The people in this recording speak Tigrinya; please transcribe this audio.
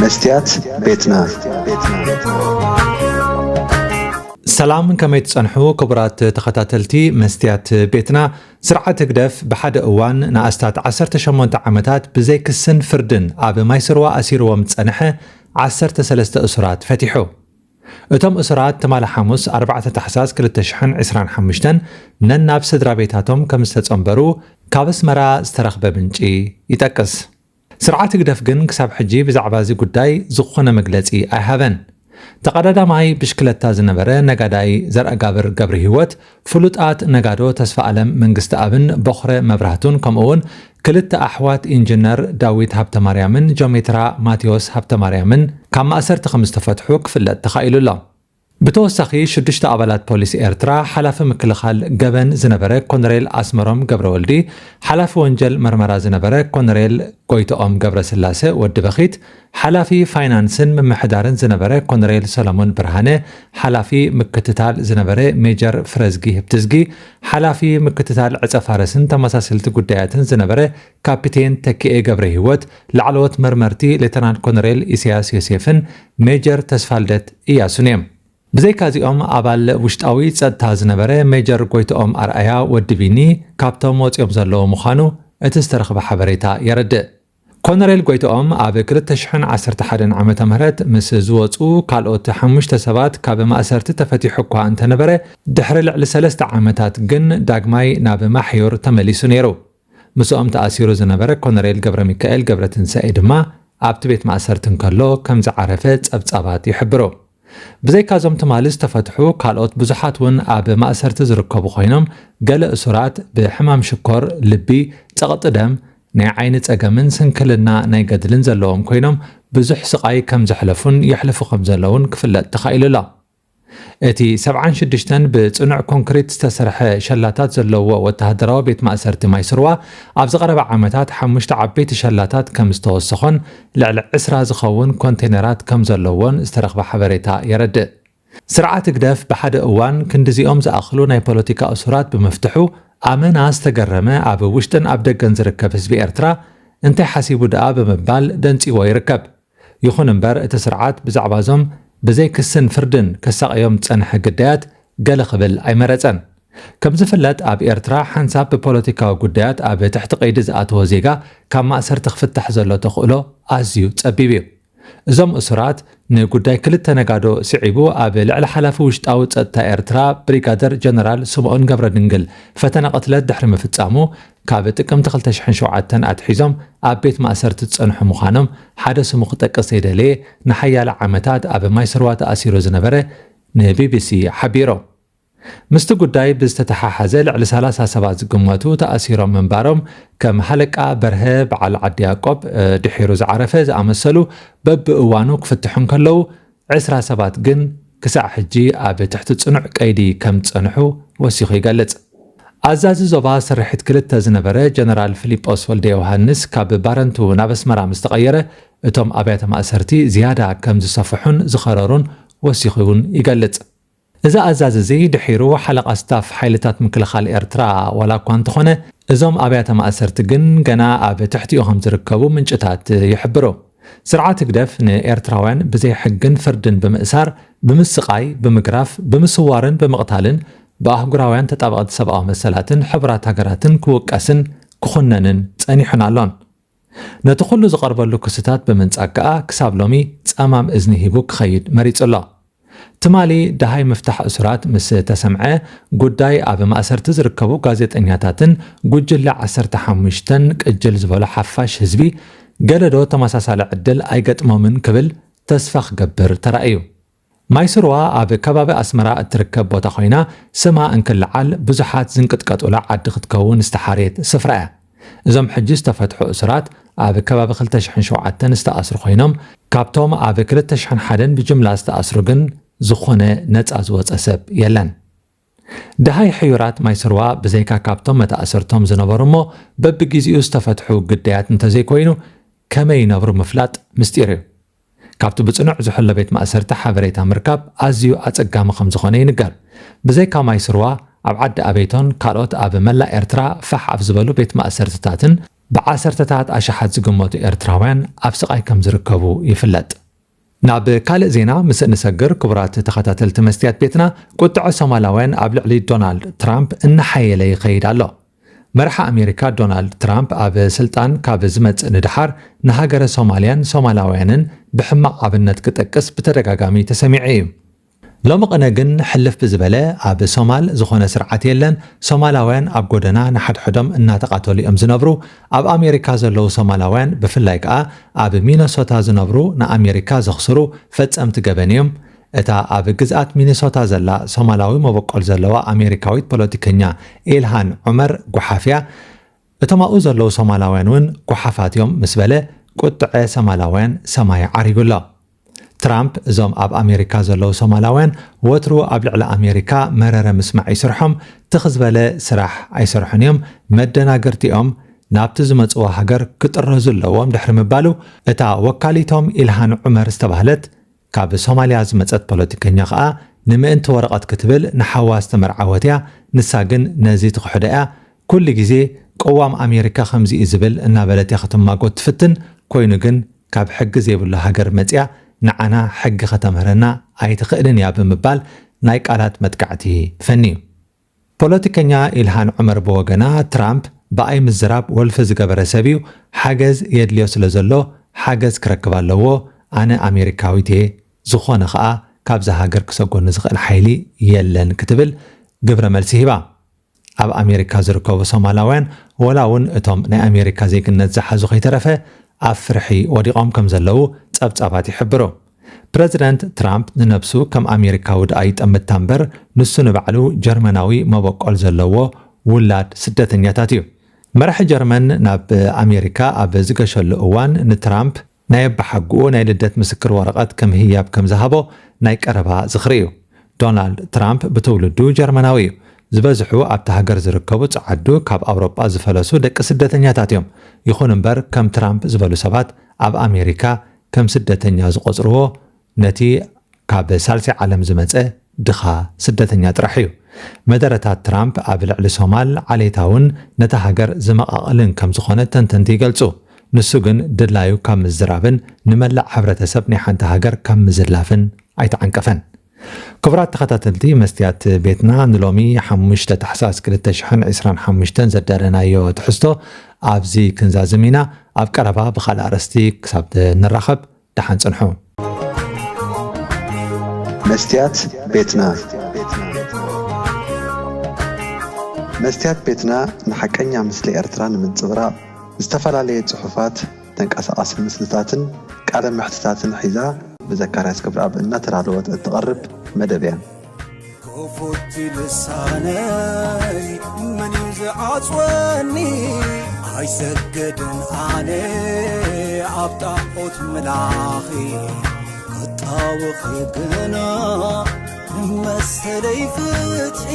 መስትያት ቤትና። ሰላም፣ ከመይ ትጸንሑ ክቡራት ተኸታተልቲ መስትያት ቤትና? ስርዓት ህግደፍ ብሓደ እዋን ንኣስታት ዓሰርተ ሸሞንተ ዓመታት ብዘይ ክስን ፍርድን ኣብ ማይ ስርዋ ኣሲርዎም ዝጸንሐ ዓሰርተ ሰለስተ እሱራት ፈቲሑ። እቶም እሱራት ትማሊ ሓሙስ ኣርባዕተ ታሕሳስ ክልተ ሽሕን ዕስራን ሓሙሽተን ነናብ ስድራ ቤታቶም ከም ዝተጸንበሩ ካብ ኣስመራ ዝተረኽበ ምንጪ ይጠቅስ። ስርዓት ህግደፍ ግን ክሳብ ሕጂ ብዛዕባ እዚ ጉዳይ ዝኾነ መግለጺ ኣይሃበን። ተቐዳዳማይ ብሽክለታ ዝነበረ ነጋዳይ ዘርኣጋብር ገብረ ህይወት፣ ፍሉጣት ነጋዶ ተስፋ ኣለም መንግስቲ ኣብን ቦኽረ መብራህቱን ከምኡ እውን ክልተ ኣሕዋት ኢንጂነር ዳዊት ሃብተማርያምን ጆሜትራ ማቴዎስ ሃብተማርያምን ካብ ማእሰርቲ ከም ዝተፈትሑ ክፍለጥ ተኻኢሉ ኣሎ። ብተወሳኺ ሽዱሽተ ኣባላት ፖሊስ ኤርትራ፣ ሓላፊ ምክልኻል ገበን ዝነበረ ኮነሬል ኣስመሮም ገብረወልዲ፣ ሓላፊ ወንጀል መርመራ ዝነበረ ኮነሬል ጎይትኦም ገብረስላሰ ወዲ በኺት፣ ሓላፊ ፋይናንስን ምምሕዳርን ዝነበረ ኮነሬል ሰሎሞን ብርሃነ፣ ሓላፊ ምክትታል ዝነበረ ሜጀር ፍረዝጊ ህብትዝጊ፣ ሓላፊ ምክትታል ዕጸ ፋረስን ተመሳሰልቲ ጉዳያትን ዝነበረ ካፒቴን ተኪኤ ገብረ ህይወት፣ ላዕለዎት መርመርቲ ሌተናንት ኮነሬል ኢሳያስ ዮሴፍን ሜጀር ተስፋልደት እያሱን እዮም። ብዘይካዚኦም ኣባል ውሽጣዊ ጸጥታ ዝነበረ ሜጀር ጎይትኦም ኣርኣያ ወዲ ቢኒ ካብቶም ወጺኦም ዘለዉ ምዃኑ እቲ ዝተረኽበ ሓበሬታ የረድእ። ኮነሬል ጎይትኦም ኣብ ክልተ ሽሕን ዓሰርተ ሓደን ዓመተ ምህረት ምስ ዝወጹ ካልኦት ሓሙሽተ ሰባት ካብ ማእሰርቲ ተፈቲሑ እኳ እንተነበረ፣ ድሕሪ ልዕሊ ሰለስተ ዓመታት ግን ዳግማይ ናብ ማሕዩር ተመሊሱ ነይሩ። ምስኦም ተኣሲሩ ዝነበረ ኮነሬል ገብረ ሚካኤል ገብረ ትንሳኤ ድማ ኣብቲ ቤት ማእሰርቲ እንከሎ ከም ዝዓረፈ ጸብጻባት ይሕብሩ። ብዘይካዞም ትማሊ ዝተፈትሑ ካልኦት ብዙሓት እውን ኣብ ማእሰርቲ ዝርከቡ ኮይኖም፣ ገለ እሱራት ብሕማም ሽኮር፣ ልቢ፣ ጸቕጢ ደም፣ ናይ ዓይኒ ጸገምን ስንክልና ናይ ገድልን ዘለዎም ኮይኖም፣ ብዙሕ ስቓይ ከም ዘሕለፉን የሕልፉ ከም ዘለውን ክፍለጥ ተኻኢሉ ኣሎ። እቲ ሰብዓን ሽዱሽተን ብጽኑዕ ኮንክሪት ዝተሰርሐ ሸላታት ዘለዎ ወተሃደራዊ ቤት ማእሰርቲ ማይስርዋ፣ ኣብዚ ቀረባ ዓመታት ሓሙሽተ ዓበይቲ ሸላታት ከም ዝተወሰኾን ልዕሊ ዕስራ ዝኸውን ኮንቴነራት ከም ዘለዎን ዝተረኽበ ሓበሬታ የረድእ። ስርዓት ህግደፍ ብሓደ እዋን ክንድዚኦም ዝኣኽሉ ናይ ፖለቲካ እሱራት ብምፍትሑ፣ ኣመና ዝተገረመ ኣብ ውሽጥን ኣብ ደገን ዝርከብ ህዝቢ ኤርትራ፣ እንታይ ሓሲቡ ደኣ ብምባል ደንጺዎ ይርከብ። ይኹን እምበር፣ እቲ ስርዓት ብዛዕባዞም ብዘይ ክስን ፍርድን ከሳቕዮም ዝጸንሐ ግዳያት ገለ ክብል ኣይመረጸን። ከም ዝፍለጥ፣ ኣብ ኤርትራ ሓንሳብ ብፖለቲካዊ ጉዳያት ኣብ ትሕቲ ቀይዲ ዝኣተወ ዜጋ ካብ ማእሰርቲ ክፍታሕ ዘሎ ተኽእሎ ኣዝዩ ጸቢብ እዩ። እዞም እሱራት ንጉዳይ ክልተ ነጋዶ ስዒቡ ኣብ ልዕሊ ሓላፊ ውሽጣዊ ጸጥታ ኤርትራ ብሪጋደር ጀነራል ስምኦን ገብረድንግል ፈተነ ቅትለት ድሕሪ ምፍጻሙ ካብ ጥቅምቲ ክልተ ሽሕን ሸውዓተን ኣትሒዞም ኣብ ቤት ማእሰርቲ ዝጸንሑ ምዃኖም ሓደ ስሙ ክጠቅስ ዘይደለየ ንሓያለ ዓመታት ኣብ ማይስርዋ ተኣሲሩ ዝነበረ ንቢቢሲ ሓቢሩ። ምስቲ ጉዳይ ብዝተተሓሓዘ ልዕሊ ሰላሳ ሰባት ዝግመቱ ተኣሲሮም ምንባሮም ከም ሃለቃ በርሀ በዓል ዓዲ ያዕቆብ ድሒሩ ዝዓረፈ ዝኣመሰሉ በብእዋኑ ክፍትሑ እንከለዉ ዕስራ ሰባት ግን ክሳዕ ሕጂ ኣብ ትሕቲ ጽኑዕ ቀይዲ ከም ዝጸንሑ ወሲኹ ይገልጽ። ኣዛዚ ዞባ ስርሒት ክልተ ዝነበረ ጀነራል ፊሊጶስ ወልደ ዮሃንስ ካብ ባረንቱ ናብ ኣስመራ ምስ ተቐየረ እቶም ኣብያተ ማእሰርቲ ዝያዳ ከም ዝሰፍሑን ዝኸረሩን ወሲኹ እውን ይገልጽ። እዚ ኣዛዚ እዚ ድሒሩ ሓለቓ ስታፍ ሓይልታት ምክልኻል ኤርትራ ዋላ እኳ እንተኾነ፣ እዞም ኣብያተ ማእሰርቲ ግን ገና ኣብ ትሕቲኡ ከም ዝርከቡ ምንጭታት ይሕብሩ። ስርዓት ህግደፍ ንኤርትራውያን ብዘይ ሕግን ፍርድን ብምእሳር፣ ብምስቓይ፣ ብምግራፍ፣ ብምስዋርን ብምቕታልን ብኣህጉራውያን ተጣበቕቲ ሰብኣዊ መሰላትን ሕቡራት ሃገራትን ክውቀስን ክኹነንን ጸኒሑን ኣሎን። ነቲ ኩሉ ዝቐርበሉ ክስታት ብምንጻግ ከኣ ክሳብ ሎሚ ጸማም እዝኒ ሂቡ ክኸይድ መሪጹ ኣሎ። ትማሊ ደሃይ ምፍታሕ እሱራት ምስ ተሰምዐ፣ ጉዳይ ኣብ ማእሰርቲ ዝርከቡ ጋዜጠኛታትን ጉጅለ ዓሰርተ ሓሙሽተን ቅጅል ዝበሎ ሓፋሽ ህዝቢ ገለዶ ተመሳሳሊ ዕድል ኣይገጥሞምን ክብል ተስፋ ክገብር ተራእዩ። ማይስርዋ ኣብ ከባቢ ኣስመራ እትርከብ ቦታ ኮይና፣ ስማ እንክለዓል ብዙሓት ዝንቅጥቀጡላ ዓዲ ክትከውን ዝተሓርየት ስፍራ እያ። እዞም ሕጂ ዝተፈትሑ እሱራት ኣብ ከባቢ ክልተ ሽሕን ሸውዓተን ዝተኣስሩ ኮይኖም፣ ካብቶም ኣብ ክልተ ሽሕን ሓደን ብጅምላ ዝተኣስሩ ግን ዝኾነ ነጻ ዝወጸ ሰብ የለን። ደሃይ ሕዩራት ማይስርዋ ብዘይካ ካብቶም መተኣሰርቶም ዝነበሩ እሞ በብግዜኡ ዝተፈትሑ ግዳያት እንተዘይኮይኑ ከመይ ይነብሩ ምፍላጥ ምስጢር እዩ። ካብቲ ብጽኑዕ ዝሕሎ ቤት ማእሰርቲ ሓበሬታ ምርካብ ኣዝዩ ኣጸጋሚ ከም ዝኾነ ይንገር። ብዘይካ ማይስርዋ ኣብ ዓዲ ኣበይቶን ካልኦት ኣብ መላእ ኤርትራ ፋሕ ኣብ ዝበሉ ቤት ማእሰርትታትን ብዓሰርተታት ኣሽሓት ዝግመቱ ኤርትራውያን ኣብ ስቓይ ከም ዝርከቡ ይፍለጥ። ናብ ካልእ ዜና ምስ እንሰግር፣ ክቡራት ተኸታተልቲ መስትያት ቤትና፣ ቁጥዐ ሶማላውያን ኣብ ልዕሊ ዶናልድ ትራምፕ እናሓየለ ይኸይድ ኣሎ። መራሒ ኣሜሪካ ዶናልድ ትራምፕ ኣብ ስልጣን ካብ ዝመጽእ ንድሓር፣ ንሃገረ ሶማልያን ሶማላውያንን ብሕማቕ ኣብነት ክጠቅስ ብተደጋጋሚ ተሰሚዑ እዩ። ሎሚ ቅነ ግን ሕልፍ ብዝበለ፣ ኣብ ሶማል ዝኾነ ስርዓት የለን፣ ሶማላውያን ኣብ ጎደና ንሓድሕዶም እናተቓተሉ እዮም ዝነብሩ፣ ኣብ ኣሜሪካ ዘለዉ ሶማላውያን ብፍላይ ከኣ ኣብ ሚነሶታ ዝነብሩ ንኣሜሪካ ዘኽስሩ ፈጸምቲ ገበን እዮም። እታ ኣብ ግዝኣት ሚኒሶታ ዘላ ሶማላዊ መበቆል ዘለዋ ኣሜሪካዊት ፖለቲከኛ ኢልሃን ዑመር ጓሓፍያ፣ እቶም ኣብኡ ዘለዉ ሶማላውያን እውን ጓሓፋት እዮም ምስ በለ፣ ቁጥዐ ሶማላውያን ሰማይ ዓሪጉ ኣሎ። ትራምፕ እዞም ኣብ ኣሜሪካ ዘለዉ ሶማላውያን ወትሩ ኣብ ልዕሊ ኣሜሪካ መረረ ምስማዕ ይስርሖም፣ ትኽ ዝበለ ስራሕ ኣይሰርሑን እዮም፣ መደናገርቲ እዮም፣ ናብቲ ዝመጽዎ ሃገር ክጥረዙ ኣለዎም ድሕሪ ምባሉ፣ እታ ወካሊቶም ኢልሃን ዑመር ዝተባህለት ካብ ሶማልያ ዝመጸት ፖለቲከኛ ከኣ ንምእንቲ ወረቐት ክትብል ንሓዋ ዝተመርዓወት እያ። ንሳ ግን ነዚ ትኽሕዶ እያ። ኩሉ ግዜ ቅዋም ኣሜሪካ ከምዚ እዩ ዝብል እናበለት እያ ክትማጎት ትፍትን። ኮይኑ ግን ካብ ሕጊ ዘይብሉ ሃገር መጽያ ንዓና ሕጊ ከተምህረና ኣይትኽእልን እያ ብምባል ናይ ቃላት መጥቃዕቲ ፈንዩ። ፖለቲከኛ ኢልሃን ዑመር ብወገና፣ ትራምፕ ብኣይ ምዝራብ ወልፊ ዝገበረ ሰብ እዩ፣ ሓገዝ የድልዮ ስለ ዘሎ ሓገዝ ክረክብ ኣለዎ፣ ኣነ ኣሜሪካዊት እየ፣ ዝኾነ ኸኣ ካብዛ ሃገር ክሰጎኒ ዝኽእል ሓይሊ የለን ክትብል ግብረ መልሲ ሂባ። ኣብ ኣሜሪካ ዝርከቡ ሶማላውያን፣ ወላ እውን እቶም ናይ ኣሜሪካ ዜግነት ዝሓዙ ከይተረፈ፣ ኣብ ፍርሒ ወዲቖም ከም ዘለዉ ጸብጻባት ይሕብሩ። ፕረዚደንት ትራምፕ ንነብሱ ከም ኣሜሪካዊ ደኣ ይጠምታ እምበር፣ ንሱ ንባዕሉ ጀርመናዊ መበቆል ዘለዎ ውላድ ስደተኛታት እዩ። መራሒ ጀርመን ናብ ኣሜሪካ ኣብ ዝገሸሉ እዋን፣ ንትራምፕ ናይ ኣባሓጎኡ ናይ ልደት ምስክር ወረቐት ከም ህያብ ከም ዝሃቦ ናይ ቀረባ ዝኽሪ እዩ። ዶናልድ ትራምፕ ብትውልዱ ጀርመናዊ እዩ። ዝበዝሑ ኣብቲ ሃገር ዝርከቡ ጸዓዱ ካብ ኣውሮጳ ዝፈለሱ ደቂ ስደተኛታት እዮም። ይኹን እምበር፣ ከም ትራምፕ ዝበሉ ሰባት ኣብ ኣሜሪካ ከም ስደተኛ ዝቖጽርዎ ነቲ ካብ ሳልሳይ ዓለም ዝመጸ ድኻ ስደተኛ ጥራሕ እዩ። መደረታት ትራምፕ ኣብ ልዕሊ ሶማል ዓሌታውን ነታ ሃገር ዝመቓቕልን ከም ዝኾነ ተንተንቲ ይገልጹ። ንሱ ግን ድላዩ ካብ ምዝራብን ንመላእ ሕብረተሰብ ናይ ሓንቲ ሃገር ካብ ምዝላፍን ኣይተዓንቀፈን። ክቡራት ተኸታተልቲ መስትያት ቤትና፣ ንሎሚ ሓሙሽተ ታሕሳስ ክልተ ሽሕን ዕስራን ሓሙሽተን ዘዳለናዮ ትሕዝቶ ኣብዚ ክንዛዝም ኢና። ኣብ ቀረባ ብኻልእ ኣርእስቲ ክሳብ ንራኸብ፣ ደሓን ጽንሑ። መስትያት ቤትና። መስትያት ቤትና ንሓቀኛ ምስሊ ኤርትራ ንምንጽብራቕ፣ ዝተፈላለየ ጽሑፋት፣ ተንቀሳቓሲ ምስልታትን ቃለ መሕትታትን ሒዛ፣ ብዘካርያስ ገብረኣብ እናተዳለወት እትቐርብ መደብ እያ። ክፉት ልሳነይ መን እዩ ዝዓጽወኒ? ኣይሰግድን ኣነ ኣብ ጣዖት ምላኺ፣ ክጣወኺ ግና መሰለይ ፍትሒ።